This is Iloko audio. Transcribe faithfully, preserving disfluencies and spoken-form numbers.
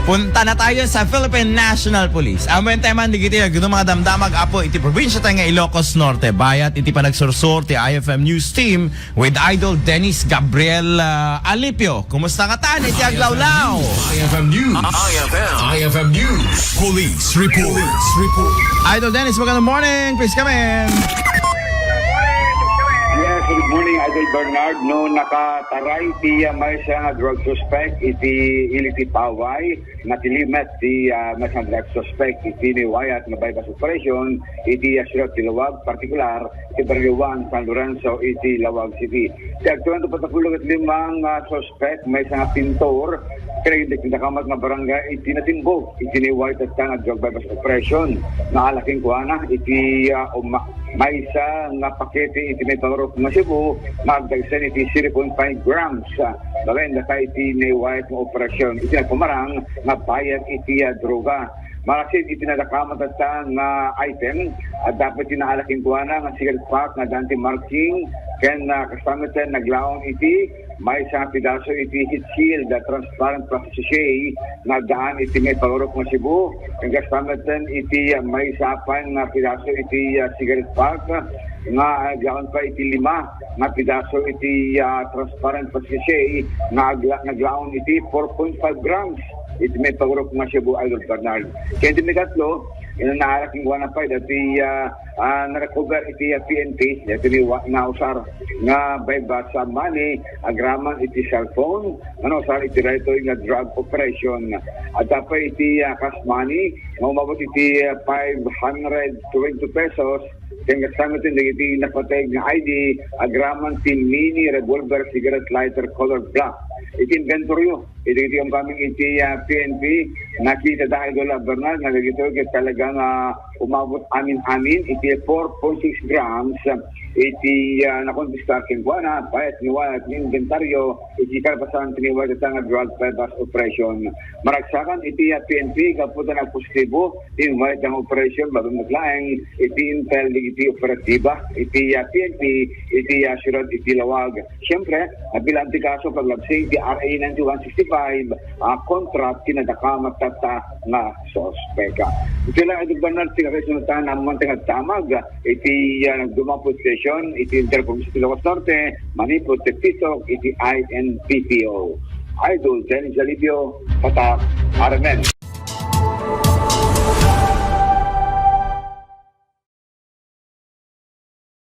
Punta na tayo sa Philippine National Police. Ammo ita man dagiti agdudum nga damdamag, Apo, iti probinsya tayo nga Ilocos Norte. Bayat iti panagsursur ti I F M News Team with Idol Dennis Gabriel, ah, Alipio. Kumusta ka tan iti aglawlaw? I F M News. I F M. I F M News. Police report. Police report. Idol Dennis, magandang morning. Please come in. Yes, good morning, Idol Bernard. No, nakataray ti, ah, maysa nga drug suspect iti Iliti Paway. Natilimet ti, ah, maysa nga drug suspect iti niwayat nga buy-bust operation iti, ah, siyudad ti Laoag, partikular iti Barrio one, San Lorenzo, iti Laoag City. Ti agtuan ti patapulog ket limang, ah, suspect, maysa nga pintor, ken dagiti nakamat nga barangay iti natimbog iti niwayat nga drug buy-bust operation. Naala kenkuana iti, ah, uma- maysa nga pakete iti maipangurup nga Cebu nga agdagsen iti zero point five grams, ah, babaen data iti niwayat nga operasyon iti nagpamarang nga buyer iti, ah, droga. Marasib iti nadakamat tatta nga item, adda pay ti naala kenkuana nga cigarette pack nga addaan ti marking ken, ah, kasta met naglaom iti maysa nga pedaso iti heat shield, ah, transparent plastic sachet nga addaan iti maipangurup nga Cebu. Ken kasta met iti, ah, maysa pay nga pedaso iti, ah, cigarette pack nga aglaon pay iti lima nga pedaso iti, ah, transparent plastic sachet nga agla-, naglaon iti four point five grams iti maipangurup nga Cebu, Idol Bernard. Ken ti mikatlo, ina naala kenkuana pay dati, ah, ah, na-recover iti, ah, P N P, dati ni wa-, nausar nga buy-bust money agraman iti cellphone nga nausar iti daytoy nga drug operation. Adda pay iti, ah, cash money nga umabot iti, ah, five hundred twenty pesos, ken kasta met dagiti napateg nga I D agraman ti mini revolver cigarette lighter color black. Iti inventorio, iti, iti incoming iti, ah, P N P, nakita da Idol Bernard nga dagitoy ket talaga nga umabot amin-amin iti four point six grams iti, ah, nakonpiskar kenkuana, bayat ni wayat nga inventaryo iti kalpasan ti niwayat nga drug buy-bust operation. Maragsakan iti, ah, P N P gapu ta nagpositibo ti niwayat nga operation babaen met laeng iti intel dagiti operatiba iti, ah, P N P iti, ah, siyudad iti Laoag. Siyempre, nabilang ti kaso paglabsing ti R A ninety-one sixty-five, ah, kontra ti nadakamat tatta nga suspek. Iti lang, Idol Bernard, ti kakaisunatan, ammo ti nagdamag iti, ah, nagduma police station iti Interprovincial Ilocos Norte, manipud ti pitok iti I N P P O. Idol Dennis Alipio, Patak, R M N.